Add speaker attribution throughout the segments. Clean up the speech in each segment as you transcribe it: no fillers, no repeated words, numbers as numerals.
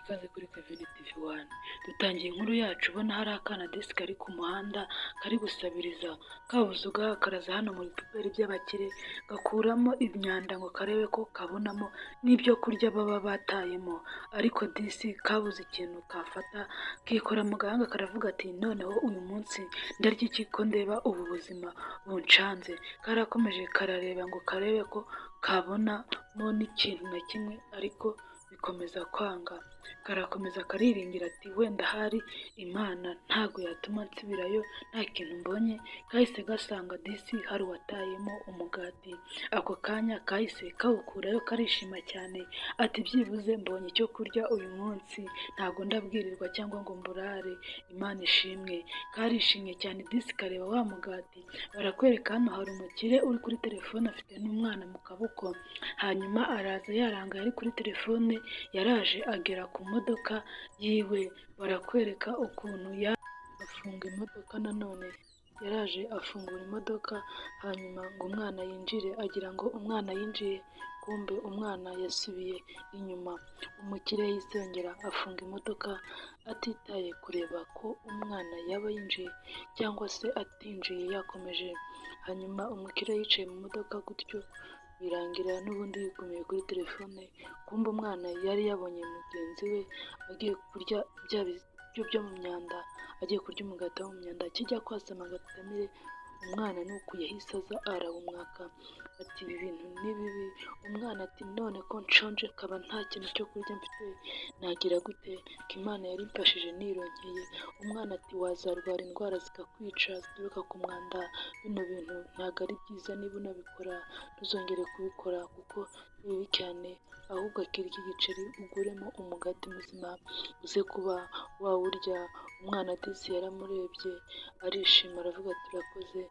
Speaker 1: Ikaze kuri Kevin TV One. Dutangiye inkuru yacu ubona hari akana disi kari ku muhanda kari gusabiriza, kabuze ugahakaraza hano mu bipuperi by'abakire, gakuramo imyanda ngo karebe ko kabonamo n'ibyo kurya baba batayemo, ariko disi kabuze ikintu kafata, kikora mu gahanga karavuga ati noneho uyu munsi ndarya iki ko ndeba ubu buzima buncanze. Karakomeje karareba ngo karebe ko kabonamo n'ikintu na kimwe ariko bikomeza kwanga. Karakomeza kariringira ati wenda ahari Imana ntago yatuma nsubirayo nta kintu mbonye. Kahise gasanga disi hari uwatayemo umugati, ako kanya kahise kawukurayo karishima cyane ati byibuze mbonye icyo kurya uyu munsi ntago ndabwirirwa cyangwa ngo mburare, Imana ishimwe. Karishimye cyane disi kareba wa mugati, barakwereka hano hari umukire uri kuri telefone afite n'umwana mu kaboko, hanyuma araza yarangaye ari kuri telefone, yaraje agera ku modoka yiwe, barakwereka ukuntu afunga imodoka nanone yaraje afungura imodoka, hanyuma ngo umwana yinjire agira ngo umwana yinjiye, kumbe umwana yasubiye inyuma. Umukire yahise yongera afunga imodoka atitaye kureba ko umwana yaba yinjiye cyangwa se atinjiye yakomeje, hanyuma umukire yicaye mu modoka gutyo birangira n'ubundi yigumiye kuri telefone, kumbe umwana yari yabonye mugenzi we agiye kurya bya biryo byo mu myanda, agiye kurya umugati wo mu myanda, akijya kwasama ngo atamire, umwana nuko yahise aza arawumwaka ati ibi bintu ni bibi. Umwana ati none ko nshonje nkaba nta kintu cyo kurya mfite nagira gute ko Imana yari imfashije nironkeye. Umwana ati wazarwara indwara zikakwica zituruka ku mwanda, bino bintu ntabwo ari byiza niba unabikora ntuzongere kubikora kuko ni bibi cyane, ahubwo akira iki giceri uguremo umugati muzima uze kuba wawurya. Umwana disi yaramurebye arishima aravuga ati urakoze.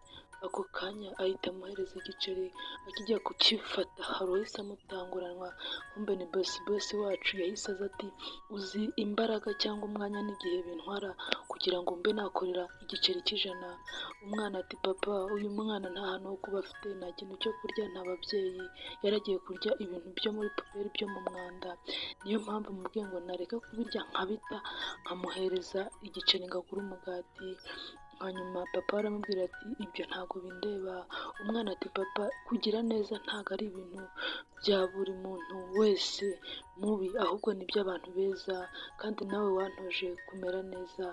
Speaker 1: Ako kanya ahita amuhereza igiceri, akijya kukifata hari uwahise amutanguranwa, kumbe ni bosi bosi wacu yahise aza ati uzi imbaraga cyangwa umwanya n'igihe bintwara kugira ngo mbe nakorera igiceri cy'ijana. Umwana ati papa uyu mwana nta hantu ho kuba afite, nta kintu cyo kurya, nta babyeyi, yaragiye kurya ibintu byo muri puberi byo mu mwanda, niyo mpamvu mubwiye ngo nareka kubirya nkabita nkamuhereza igiceri ngo agure umugati. Hanyuma papa aramubwira ati ibyo ntabwo bindeba. Umwana ati papa kugira neza ntabwo ari ibintu bya buri muntu wese mubi, ahubwo ni iby'abantu beza kandi nawe wantoje kumera neza.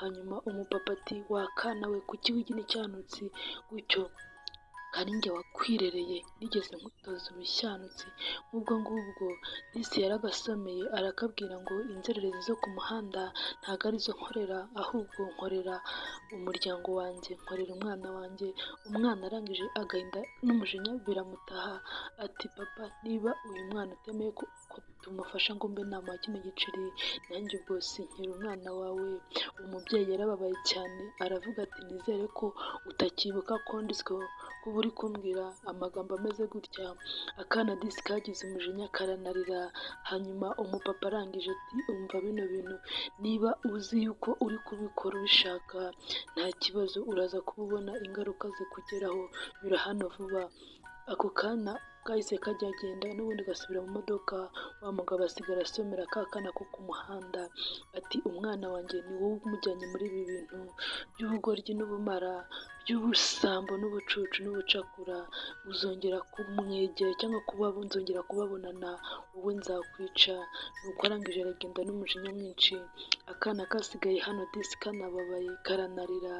Speaker 1: Hanyuma umupapa ati wa kana we kuki wigira icyanutsi gutyo, ari njye wakwirereye nigeze nkutoza ubushyanutsi nk'ubwo ngubwo. Disi yaragasomeye arakabwira ngo inzererezi zo ku muhanda ntabwo arizo nkorera, ahubwo nkorera umuryango wanjye, nkorera umwana wanjye. Umwana arangije agahinda n'umujinya biramutaha ati papa niba uyu mwana utemeye ko tumufasha ngo mbe namuha kino giceri nanjye ubwo sinkiri umwana wawe. Umubyeyi yarababaye cyane aravuga ati nizere ko utakibuka ko ndiswe kuba uri kumbwira amagambo ameze gutya. Akana disi kagize umujinya karanarira, hanyuma umupapa arangije ati umva bino bintu niba uzi yuko uri kubikora ubishaka nta kibazo uraza kuba ubona ingaruka zikugeraho, nyura hano vuba. Ako kana kahise kajya agenda n'ubundi gasubira mu modoka, wa mugabo asigara asomera ka kana ko ku muhanda ati umwana wanjye ni wowe umujyanye muri ibi bintu by'ubugoryi n'ubumara, by'ubusambo n'ubucucu n'ubucakura, uzongera kumwegera cyangwa kuba nzongera kubabonana wowe nzakwica. Nuko arangije aragenda n'umujinya mwinshi, akana kasigaye hano disi kanababaye karanarira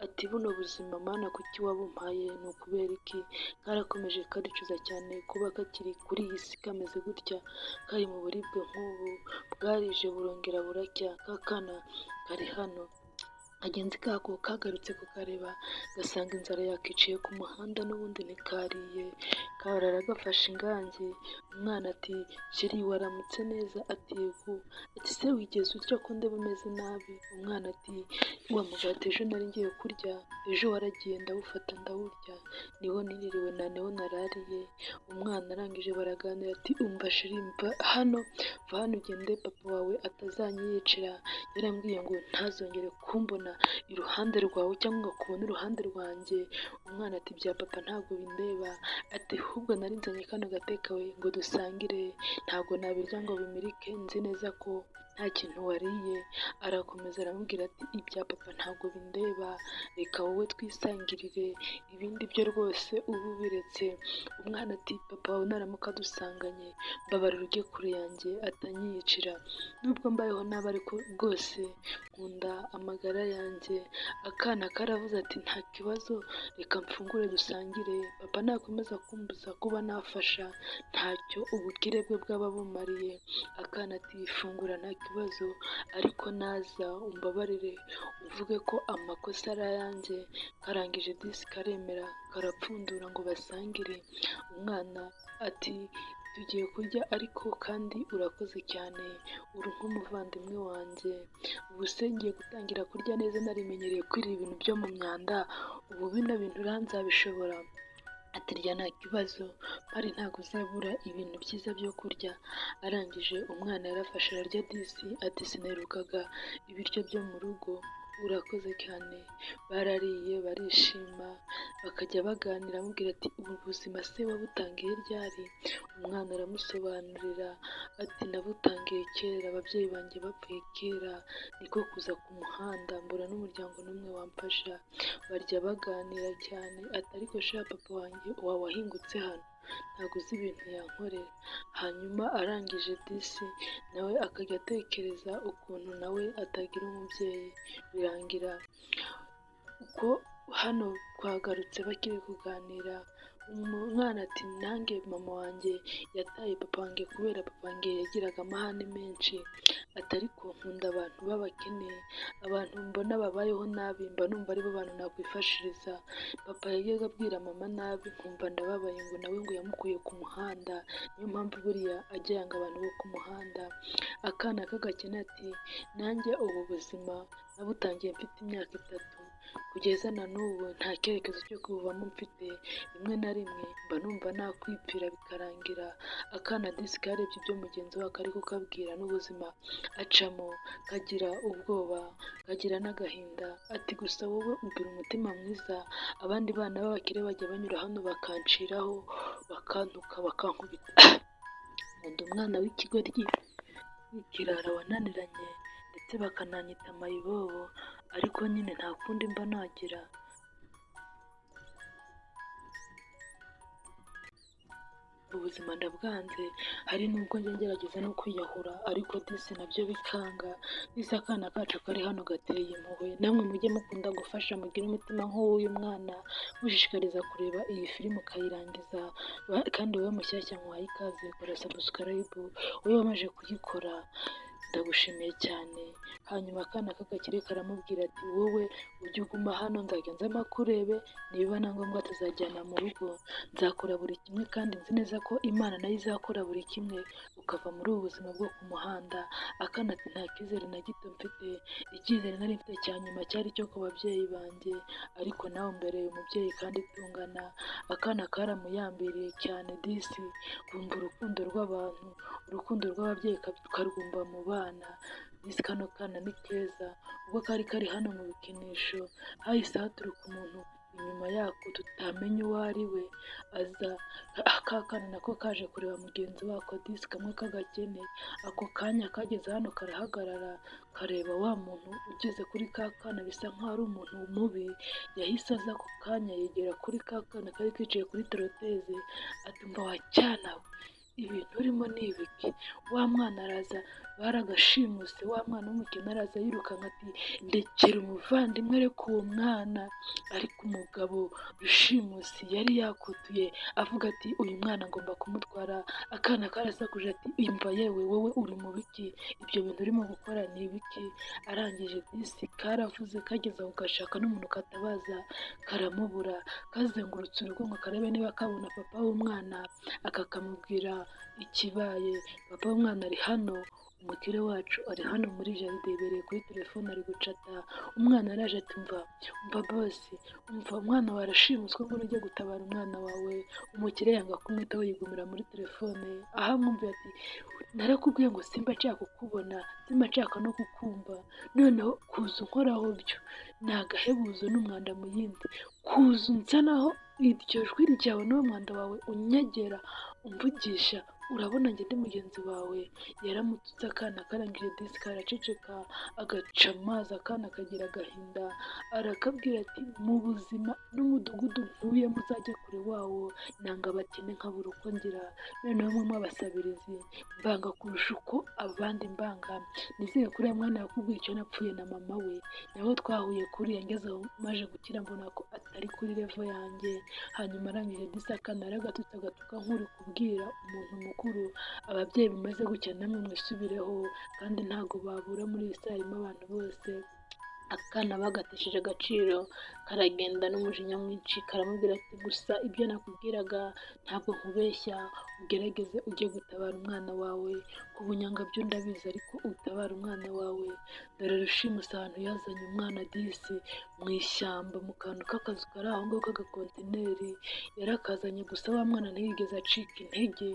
Speaker 1: ati buno buzima Mana kuki wabumpaye ni ukubera iki? Karakomeje karicuza cyane kuba kakiri kuri iyi si kameze gutya, kari mu buribwe nk'ubu, bwarije burongera buracya, ka kana kari hano. Kagenzi kako kagarutse kukareba gasanga inzara yakiciye ku muhanda n'ubundi ntikariye, karara gafashe ingangi. Umwana ati sheri waramutse neza? Ati yego. Ati se wigeze urya ko ndeba umeze nabi? Umwana ati wa mugati ejo nari ngiye kurya, ejo waragiye ndawufata ndawurya, niwo niririwe na niwo narariye. Umwana arangije baraganira ati umva sheri mva hano, va hano ugende papa wawe atazanyiyicira, yarambwiye ngo ntazongere kumbona iruhande rwawe cyangwa ngo akubone iruhande rwanjye. Umwana ati ibya papa ntabwo bindeba, ati ahubwo nari nzanye kano gatekawe ngo dusangire, ntabwo nabirya ngo bimirike nzi neza ko Nta kintu wariye? Arakomeza aramubwira ati ibya papa ntabwo bindeba, reka wowe twisangirire, ibindi byo rwose ubu ubiretse. Umwana ati papa wawe naramuka adusanganye, mbabarira ujye kure yanjye atanyiyicira, nubwo mbayeho nabi ariko rwose nkunda amagara yanjye. Akana karavuze ati nta kibazo, reka mfungure dusangire, papa nakomeza kumbuza kuba nafasha ntacyo ubukire bwe bwaba bumariye. Akana ati fungura nta kibazo, ariko naza umbabarire uvuge ko amakosa ari ayanjye. Karangije disi karemera karapfundura ngo basangire. Umwana ati tugiye kurya ariko kandi urakoze cyane, uri nk'umuvandimwe wanjye, ubu se ngiye gutangira kurya neza narimenyereye kwirira ibintu byo mu myanda, ubu bino bintu nzabishobora? Ati rya nta kibazo, mpari ntabwo uzabura ibintu byiza byo kurya. Arangije umwana yarafashe ararya disi, ati sinaherukaga ibiryo byo mu rugo, urakoze cyane. Barariye barishima, bakajya baganira amubwira ati ubu buzima se wabutangiye ryari? Umwana aramusobanurira ati nabutangiye kera, ababyeyi banjye bapfuye kera, niko kuza ku muhanda mbura n'umuryango n'umwe wamfasha. Barya baganira cyane, ati ariko sha papa wanjye wawe wahingutse hano, ntabwo uzi ibintu yankorera. Hanyuma arangije disi nawe akajya atekereza ukuntu nawe atagira umubyeyi, birangira uko hano twagarutse bakiri kuganira, umwana ati nanjye mama wanjye yataye papa wanjye kubera papa wanjye yagiraga amahane menshi, ati ariko nkunda abantu b'abakene, abantu mbona babayeho nabi mba numva aribo bantu nakwifashiriza. Papa yajyaga abwira mama nabi nkumva ndababaye ngo nawe ngo yamukuye ku muhanda, niyo mpamvu buriya ajya yanga abantu bo ku muhanda. Akana k'agakene ati nanjye ubu buzima nabutangiye mfite imyaka 3, kugeza na n'ubu nta cyerekezo cyo kubuvamo mfite, rimwe na rimwe mba numva nakwipfira bikarangira. Akana disi karebye ibyo mugenzi wako ari kukabwira n'ubuzima acamo, kagira ubwoba, kagira n'agahinda, ati gusa wowe ugira umutima mwiza, abandi bana b'abakire bajya banyura hano bakanciraho, bakantuka, bakankubita. Nkunda umwana w'ikigoryi w'ikirara wananiranye ndetse bakananyita mayibobo, ariko nyine nta kundi mba nagira. Ubuzima ndabwanze, hari n'ubwo njya ngerageza no kwiyahura ariko disi nabyo bikanga. Disi akana kacu kari hano gateye impuhwe, namwe mujye mukunda gufasha mugire umutima nk'uw'uyu mwana, mushishikariza kureba iyi filime ukayirangiza, kandi wowe mushyashya nkuhaye ikaze, kora subscribe, wowe wamaze kuyikora ndagushimiye cyane. Hanyuma akana k'agakire karamubwira ati wowe ujye uguma hano nzajya nza mpakurebe, nibiba na ngombwa tuzajyana mu rugo, nzakora buri kimwe kandi nzi neza ko Imana nayo izakora buri kimwe ukava muri ubu buzima bwo ku muhanda. Akana ati nta cyizere na gito mfite, icyizere nari mfite cya nyuma cyari icyo ku babyeyi banjye, ariko nawe umbereye umubyeyi kandi tungana. Akana karamuyambiriye cyane disi, kumva urukundo rw'abantu, urukundo rw'ababyeyi karwumva mu bana. Disi kano kana ni keza, ubwo kari kari hano mu bikinisho hahise haturuka umuntu inyuma yako tutamenya uwo ari we, aza aka kana nako kaje kureba mugenzi wako disi kamwe k'agakene, ako kanya kageze hano karahagarara kareba wa muntu ugeze kuri ka kana bisa nkaho ari umuntu mubi, yahise aza ako kanya yegera kuri ka kana kari kicaye kuri toroteze, ati umva wa cyana we, ibintu urimo ni ibiki? Wa mwana araza baragashimuse, wa mwana w'umukene araza yirukanka ati ndekera umuvandimwe ariko uwo mwana, ariko umugabo rushimusi yari yakutuye avuga ati uyu mwana ngomba kumutwara. Akana karasakuje ati imva yewe wowe uri mu biki? Ibyo bintu urimo gukora ni ibiki? Arangije disi karavuze kageze aho gashaka n'umuntu katabaza karamubura, kazengurutse urugo ngo karebe niba kabona papa w'umwana, akakamubwira ikibaye. Papa w'umwana ari hano, umukire wacu ari hano muri jaride yibereye kuri telefone ari gucata. Umwana araje ati umva umva bosi, umva umwana wawe arashimuswe ngo ujye gutabara umwana wawe. Umukire yanga kumwitaho yigumira muri telefone, aho amwumviye ati narakubwiye ngo simba nshaka kukubona, simba nshaka no kukumva, noneho kuza unkoraho byo ni agahebuzo n'umwanda mu yindi, kuza unzanaho iryo jwi ryawe n'uwo mwanda wawe unyegera, Umvugisha urabona njye ndi mugenzi wawe? Yaramututse akana karangije disi karaceceka, agaca amazi, akana kagira agahinda, arakabwira ati mu buzima n'umudugudu ntuyemo uzajye kure wawo, nanga abakene nkabura uko ngira, noneho mwe mw'abasabirizi mbanga kurusha uko abandi mbanga, nizere ko uriya mwana yakubwiye icyo napfuye na mama we, nawe twahuye kuriya ngeze aho maje gukira mbona ko atari kuri level yanjye. Hanyuma arangije disi akana yaragatutse, agatuka nk'uri kubwira umuntu mukuru. Ababyeyi bameze gutya namwe mwisubireho, kandi ntago babura muri iyi si, harimo abantu bose. Akana bagatesheje agaciro, karagenda n'umujinya mwinshi, karamubwira ati gusa ibyo nakubwiraga ntabwo nkubeshya, ugerageze ujye gutabara umwana wawe, ku bunyanga byo ndabizi ariko utabara umwana wawe. Dore rushimusi ahantu yazanye umwana disi mu ishyamba, mu kantu k'akazu kari aho ngaho k'agakontineri, yarakazanye gusa wa mwana ntiyigeze acika intege,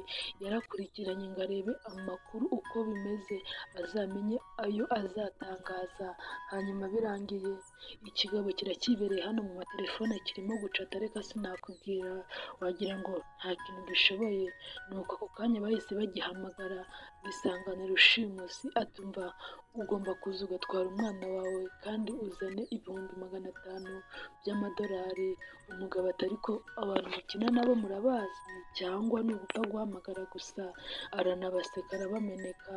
Speaker 1: yarakurikiranye ngo arebe amakuru uko bimeze, azamenye ayo azatangaza. Hanyuma birangiye ikigabo kirakibereye hano mu matelefone kirimo gucata, reka sinakubwira, wagira ngo nta kintu gishoboye. Nuko ako kanya bahise bagihamagara, gisangana rushimusi atumva ugomba kuza ugatwara umwana wawe kandi uzane 500,000 by'amadolari. Umugabo ati ariko abantu mukina nabo murabazi cyangwa ni ugupfa guhamagara gusa? Aranabaseka arabameneka.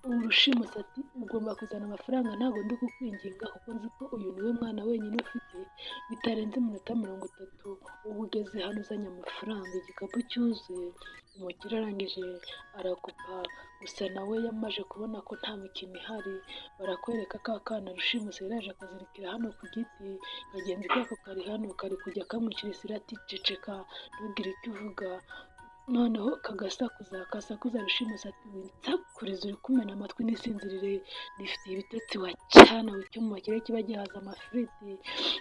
Speaker 1: Urushimusi ati ugomba kuzana amafaranga, ntabwo ndi kukwinginga kuko nzi ko uyu niwe mwana wenyine ufite, bitarenze iminota 30 uba ugeze hano uzanye amafaranga, igikapu cyuzuye. Umukire arangije arakupa, gusa nawe yamaze kubona ko nta mikino ihari. Barakwereka ka kana rushimusi yaraje akazirikira hano ku giti, kagenzi kako kari hano kari kujya kamwicira isiri ati ceceka ntugire icyo uvuga. Noneho kagasakuza kasakuza, rushimusi ati winsakuriza uri kumena amatwi nisinzirire, nifitiye ibitotsi wa cyana we, cyo mu bakire kiba gihaza amafiriti.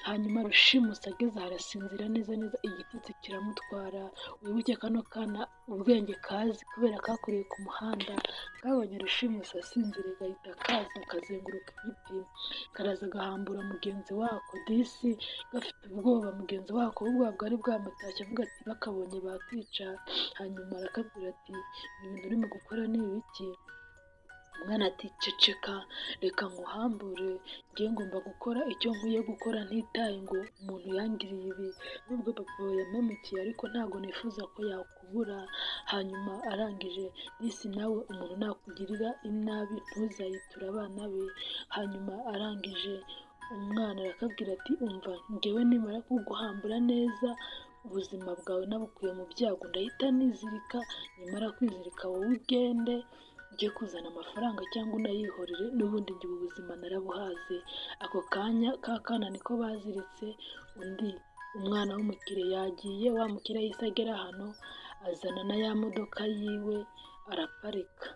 Speaker 1: Hanyuma rushimusi ageze aho arasinzira neza neza, igitotsi kiramutwara. Wibuke kano kana ubwenge kazi kubera kakuriye ku muhanda, kabonye rushimusi asinziriye gahita kaza kazenguruka igiti, karaza gahambura mugenzi wako disi gafite ubwoba, mugenzi wako ubwoba bwari bwamutashye avuga ati bakabonye bakica. Hanyuma arakabwira ati ibintu urimo gukora ni ibiki? Umwana ati ceceka reka nkuhambure, njye ngomba gukora icyo nkwiye gukora ntitaye ngo umuntu yangiriye ibi, nubwo papa wawe yampemukiye ariko ntabwo nifuza ko yakubura. Hanyuma arangije disi nawe umuntu nakugirira inabi ntuzayiture abana be. Hanyuma arangije umwana arakabwira ati umva njyewe nimara kuguhambura neza ubuzima bwawe nabukuye mu byago ndahita nizirika, nimara kwizirika wowe ugende ujye kuzana amafaranga cyangwa unayihorere, n'ubundi njye ubu buzima narabuhaze. Ako kanya ka kana niko baziritse, undi umwana w'umukire yagiye, wa mukire yahise agera hano azana na ya modoka yiwe araparika,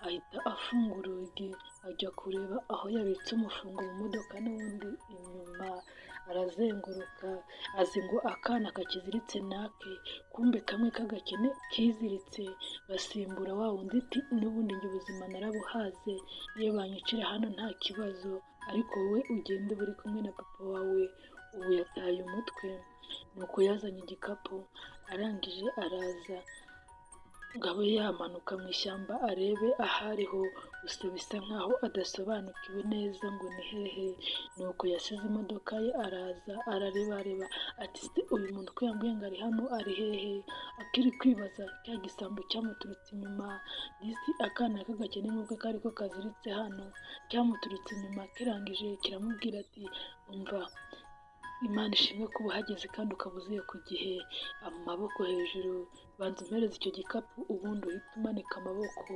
Speaker 1: ahita afunga urugi ajya kureba aho yabitse umufungo mu modoka n'ubundi inyuma, arazenguruka azi ngo akana kakiziritse nake, kumbe kamwe k'agakene kiziritse gasimbura wa wundi ati n'ubundi njye ubuzima narabuhaze, niyo banyicira hano nta kibazo, ariko wowe ugende uri kumwe na papa wawe, ubu yataye umutwe. Nuko yazanye igikapu arangije araza ngo abe yamanuka mu ishyamba arebe aho ariho, gusa bisa nkaho adasobanukiwe neza ngo ni hehe. Nuko yasize imodoka ye araza ararebareba ati se uyu muntu ko yambwiye ngo ari hano ari hehe? Akiri kwibaza cya gisambo cyamuturutse inyuma, disi akana k'agakene nk'uko kari ko kaziritse hano, cyamuturutse inyuma kirangije kiramubwira ati umva Imana ishimwe kuba uhageze kandi ukaba uziye ku gihe, amaboko hejuru, banza umpereze icyo gikapu ubundi uhite umanika amaboko,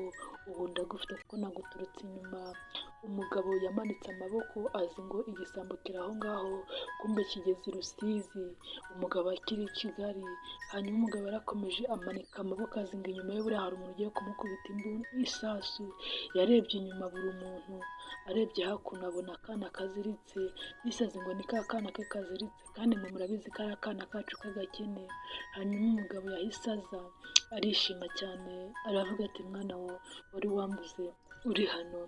Speaker 1: ubu ndagufite kuko naguturutse inyuma. Umugabo yamanitse amaboko azi ngo igisambo kiri aho ngaho, kumbe kigeze i Rusizi, umugabo akiri i Kigali. Hanyuma umugabo yarakomeje amanika amaboko azi ngo inyuma ye buriya hari umuntu ugiye kumukubita isasu, yarebye inyuma abura umuntu, arebye hakuno abona akana kaziritse, disi azi ngo ni ka kana ke kaziritse kandi mwe murabizi ko ari akana kacu k'agakene. Hanyuma umugabo yahise aza arishima cyane aravuga ati mwana wa wari wambuze uri hano.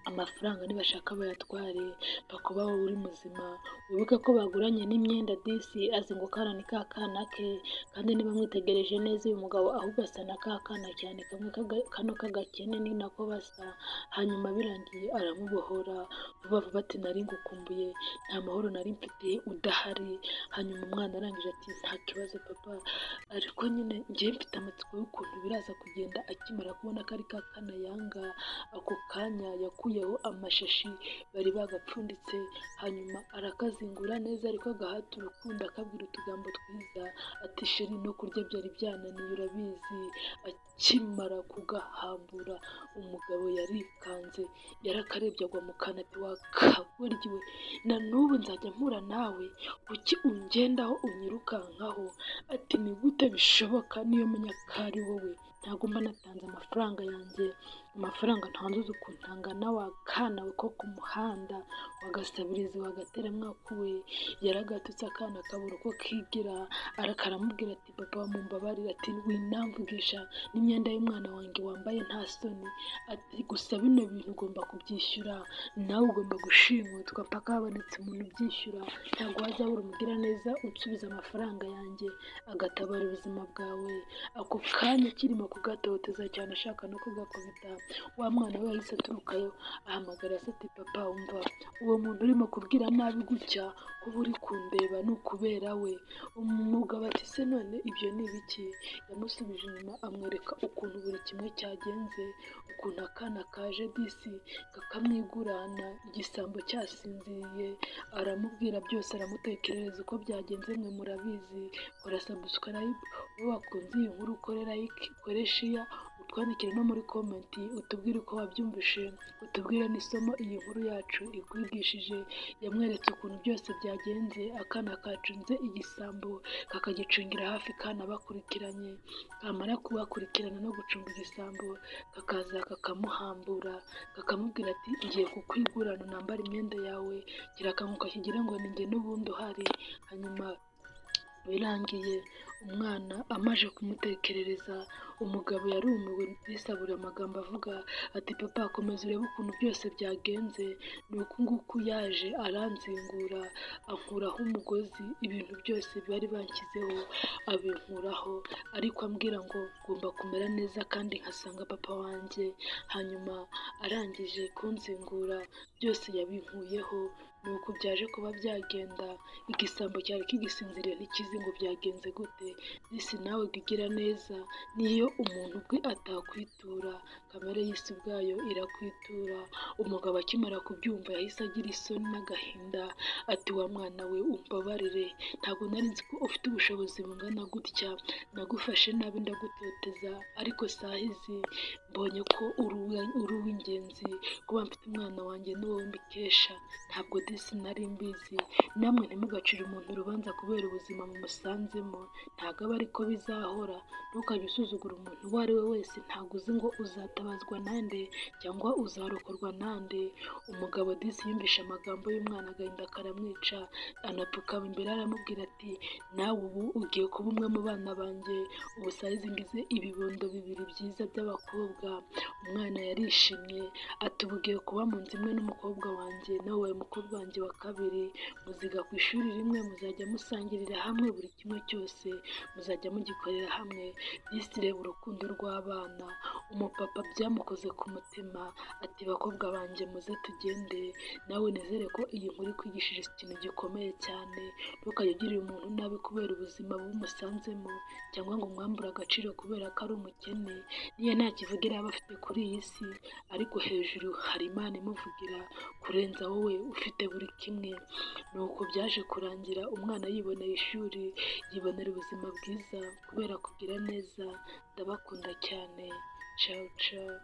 Speaker 1: Amafaranga nibashaka bayatware, pfa kuba wowe uri muzima. Wibuke ko baguranye n'imyenda disi, azi ngo kana ni ka kana ke, kandi niba mwitegereje neza uyu mugabo ahubwo asa na ka kana cyane, kamwe kano k'agakene ni nako basa. Hanyuma birangiye aramubohora vuba vuba ati nari ngukumbuye, nta mahoro nari mfite udahari. Hanyuma umwana arangije ati nta kibazo papa, ariko nyine njyewe mfite amatsiko y'ukuntu biraza kugenda. Akimara kubona ko ari ka kana yanga, ako kanya yakuyeho amashashi bari bagapfunditse, hanyuma arakazingura neza ariko agahata urukundo, akabwira utugambo twiza ati chéri, no kurya byari byananiye urabizi. Akimara kugahambura umugabo yarikanze, yarakarebye agwa mu kantu ati wa kagoryi we, na n'ubu nzajya mpura nawe, kuki ungendaho unyirukankaho? Ati ni gute bishoboka? Niyo menya ko ari wowe ntabwo mba natanze amafaranga yanjye, amafaranga ntanze uzi ukuntu angana, wa kana we ko ku muhanda, wagasabiriza, wagateramwaku we. Yaragatutse akana kabura uko kigira, karamubwira ati papa mumbabarire, ati winamvugisha n'imyenda y'umwana wanjye wambaye nta soni, ati gusa bino bintu ugomba kubyishyura, nawe ugomba gushimutwa mpaka habonetse umuntu ubyishyura, ntabwo wazabura umugiraneza unsubiza amafaranga yanjye agatabara ubuzima bwawe. Ako kanya akirimo kugatoteza cyane ashaka no kugakubita, wa mwana we yahise aturukayo ahamagara se ati papa umva, uwo muntu urimo kubwira nabi gutya kuba uri kundeba ni ukubera we. Umugabo ati se none ibyo ni ibiki? Yamusubije inyuma amwereka ukuntu buri kimwe cyagenze, ukuntu akana kaje disi kakamwigurana igisambo cyasinziriye, aramubwira byose, aramutekerereza uko byagenze. Mwe murabizi, kora subscribe wowe wakunze iyi nkuru, ukore like, ukore share, utwandikire no muri comment utubwire uko wabyumvishe, utubwire n'isomo iyi nkuru yacu ikwigishije. Yamweretse ukuntu byose byagenze, akana kacunze igisambo kakagicungira hafi, kanabakurikiranye, kamara kubakurikirana no gucunga igisambo kakaza kakamuhambura, kakamubwira ati ngiye kukwigurana nambara imyenda yawe, kirakanguka kigira ngo ni njye n'ubundi uhari. Hanyuma birangiye umwana amaze kumutekerereza, umugabo yarumiwe yisabura amagambo avuga ati papa komeza urebe ukuntu byose byagenze, ni uku nguku yaje aranzingura ankuraho umugozi, ibintu byose bari banshyizeho abinkuraho, ariko ambwira ngo ngomba kumera neza kandi nkasanga papa wanjye. Hanyuma arangije kunzingura byose yabinkuyeho, ni uku byaje kuba byagenda. Igisambo cyari kigisinziriye ntikizi ngo byagenze gute. Disi nawe jya ugira neza, niyo umuntu ubwe atakwitura, kamere y'isi ubwayo irakwitura. Umugabo akimara kubyumva yahise agira isoni n'agahinda ati wa mwana we umbabarire, ntabwo nari nzi ko ufite ubushobozi bungana gutya, nagufashe nabi ndagutoteza, ariko saha izi mbonye ko uri uw'ingenzi, kuba mfite umwana wanjye ni wowe mbikesha, ntabwo disi nari mbizi. Namwe ntimugacire umuntu urubanza kubera ubuzima mumusanzemo, ntabwo aba ariko bizahora. Ntukajye usuzugura umuntu uwo ari we wese, ntabwo uzi ngo uzatabazwa nande cyangwa uzarokorwa nande. Umugabo disi yumvishe amagambo y'umwana agahinda karamwica, anapfukama imbere aramubwira ati nawe ubu ugiye kuba umwe mu bana banjye, ubu sayizi ngize ibibondo bibiri byiza by'abakobwa. Umwana yarishimye ati ubu ugiye kuba mu nzu imwe n'umukobwa wanjye, nawe wabaye umukobwa wanjye wa kabiri, muziga ku ishuri rimwe, muzajya musangirira hamwe buri kimwe cyose, muzajya mugikorera hamwe. Disi reba urukundo rw'abana, umupapa byamukoze ku mutima ati bakobwa banjye muze tugende. Nawe nizere ko iyi nkuru ikwigishije ikintu gikomeye cyane, ntukajye ugirira umuntu nabi kubera ubuzima bumusanzemo cyangwa ngo umwambure agaciro kubera ko ari umukene, niyo nta kivugira yaba afite kuri iyi si, ariko hejuru hari Imana imuvugira kurenza wowe ufite buri kimwe. Nuko byaje kurangira umwana yiboneye ishuri, yibonera ubuzima bwiza kubera kugira neza. Ndabakunda cyane, cawu cawu.